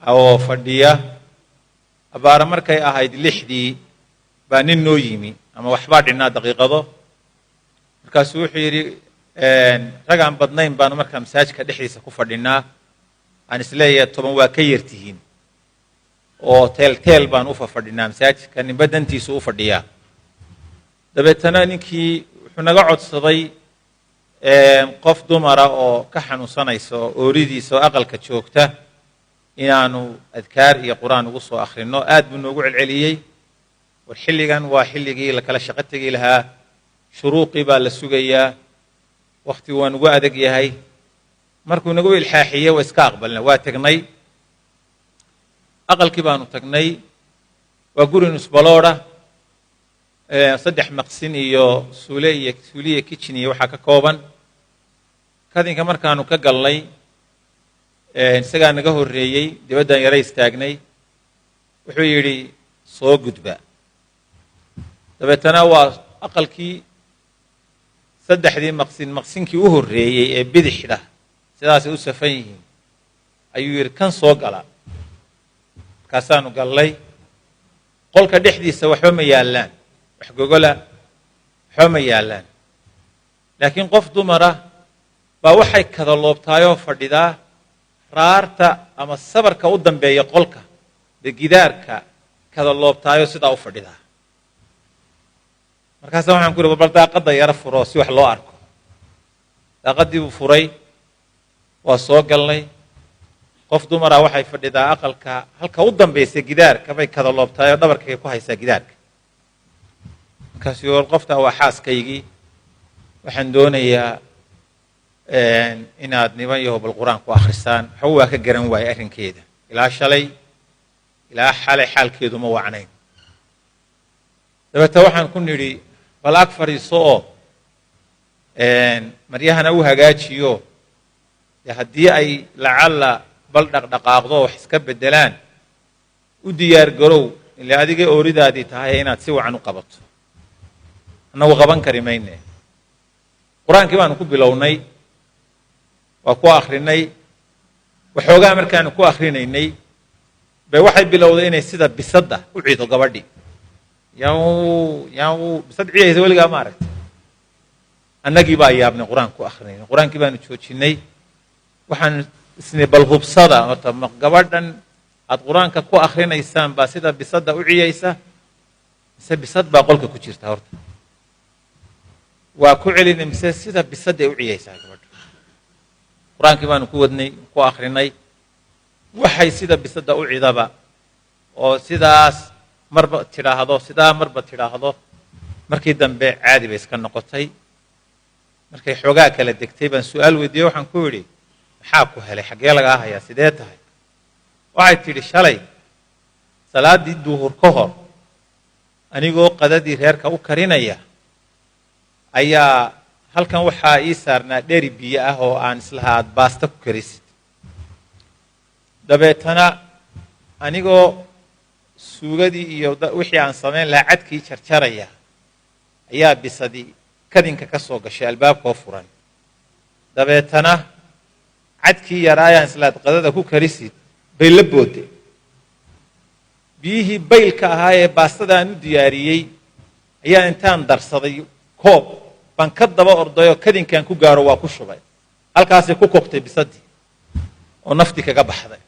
Oo fadhiya abaara markay ahayd 6dii baa nin noo yimi ama waxbaa dhinnaa daqiiqado. Markaasuu wuxuu yidhi, ragaan badnayn baanu markaa masaajidka dhexdiisa ku fadhinaa, aan isleeyahay 10 waa ka yartihiin, oo teelteel baan u fafadhinaa masaajidka, ninba dantiisu u fadhiyaa. Dabeetana ninkii wuxuu naga codsaday qof dumara oo ka xanuunsanaysa oo ooridiisa oo aqalka joogta inaanu adkaar iyo qur-aan ugu soo akhrino. Aad buu noogu celceliyey. War xilligan waa xilligii la kala shaqo tegi lahaa, shuruuqii baa la sugayaa, wakhtigu waa nagu adag yahay. Markuu nagu ilxaaxiyey, waa iska aqbalna, waa tegnay. Aqalkii baanu tagnay. Waa guri nusbaloodha, 3 maqsin iyo suule iyo suuliya, kitchen iyo waxaa ka kooban. Kadinka markaanu ka galnay, isagaa naga horreeyey, dibaddaan yara istaagnay. Wuxuu yidhi, "Soo gudba." Dabeetana waa aqalkii saddexdii maqsin, maqsinkii u horreeyey ee bidixda sidaasay u safan yihiin ayuu yidhi, "Kan soo gala." Markaasaanu gallay. Qolka dhexdiisa waxba ma yaallaan, wax gogola waxba ma yaallaan, laakiin qof dumara baa waxay kada loobtaayoo fadhidaa raarta ama sabarka u dambeeya qolka ba gidaarka kada loobtaayoo sidaa u fadhidaa. Markaasa waxaan ku yidhi, "Bal daaqadda yaro furo si wax loo arko." Daaqaddii buu furay, waa soo galnay. Qof dumara waxay fadhidaa aqalka halka u dambaysa, gidaarka bay kada loobtaayoo dhabarkay ku haysaa gidaarka. Markaasuu, "War qoftaa waa xaaskaygii, waxaan doonayaa inaad niman yahow bal qur-aan ku akhrisaan." Waxba waa ka garan waayey arrinkeeda. Ilaa shalay, ilaa xalay xaalkeedu ma wacnayn. Dabeete waxaan ku nidhi, "Bal ag fadhiiso oo maryahana u hagaajiyo, dee haddii ay lacalla bal dhaqdhaqaaqdo, wax iska beddelaan, u diyaar garow, ile adigay ooridaadii tahay inaad si wacan u qabato, annagu qaban kari mayne." Qur-aankii baanu ku bilownay, waa ku akrinay. Waxoogaa markaanu ku akrinaynay bay waxay bilowday inay sida bisadda u cido gabadhii. Yaw yaw, bisad ciyaysa weligaa ma aragtay? Annagii baa yaabnay qur-aan ku akrinayna. Qur-aankii baanu joojinay. Waxaanu isni, "Bal hubsada horta, ma gabadhan aad qur-aanka ku akrinaysaan baa sida bisadda u ciyaysa mise bisad baa qolka ku jirta horta?" Waa ku celinay, mise sida bisadday u ciyaysaa gabadha? Qur-aankii baanu ku wadnay, ku akrinay. Waxay sida bisadda u cidaba oo sidaas marba tidhaahdo, sidaa marba tidhaahdo. Markii dambe caadi bay iska noqotay. Markay xoogaa kala degtay baan su-aal weydiiyey. Waxaan ku yidhi, "Maxaa ku helay? Xaggee lagaa hayaa? Sidee tahay?" Waxay tidhi, "Shalay salaaddii duhur ka hor, anigoo qadadii reerka u karinaya ayaa halkan waxaa ii saarnaa dheri biyo ah oo aan islahaa aad baasta ku karisid. Dabeetana anigoo suugadii iyo wixii aan samayn lahaa cadkii jarjaraya ayaa bisadii kadinka ka soo gashay albaabkoo furan. Dabeetana cadkii yaraayaan islaad qadada ku karisid bay la boodday. Biyihii baylka ahaa ee baastada aan u diyaariyey ayaa intaan darsaday koob baan ka daba ordayoo kadinkaan ku gaaro waa ku shubay. Halkaasay ku kogtay bisadii oo naftii kaga baxday.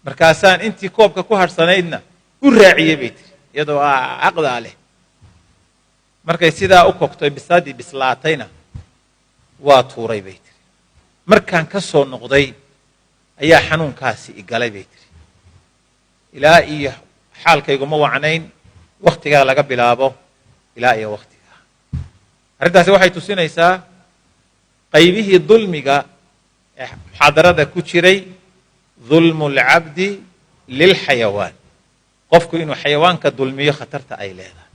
Markaasaan intii koobka ku hadhsanaydna u raaciyey," bay tiri, iyadoo caqdaa leh. "Markay sidaa u kogtay bisadii bislaatayna waa tuuray," bay tiri. "Markaan ka soo noqday ayaa xanuunkaasi igalay," bay tiri. "Ilaa iyo xaalkayguma wacnayn wakhtigaa laga bilaabo ilaa iyo wakhtigaa." Arrintaasi waxay tusinaysaa qaybihii dulmiga ee muxaadarada ku jiray, dulmu alcabdi lilxayawaan, qofku inuu xayawaanka dulmiyo khatarta ay leedahay.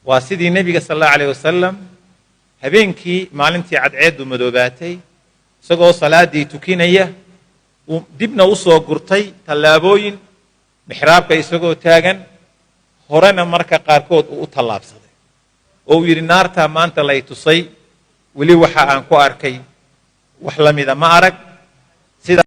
Waa sidii nebiga sala allahu alayh wasalam habeenkii maalintii cadceeddu madoobaatay, isagoo salaadii tukinaya, uu dibna u soo gurtay tallaabooyin mixraabka isagoo taagan, horena marka qaarkood uu u tallaabsaday oo uu yidhi, "Naartaa maanta lay tusay, weli waxa aan ku arkay wax la mida ma arag." Sida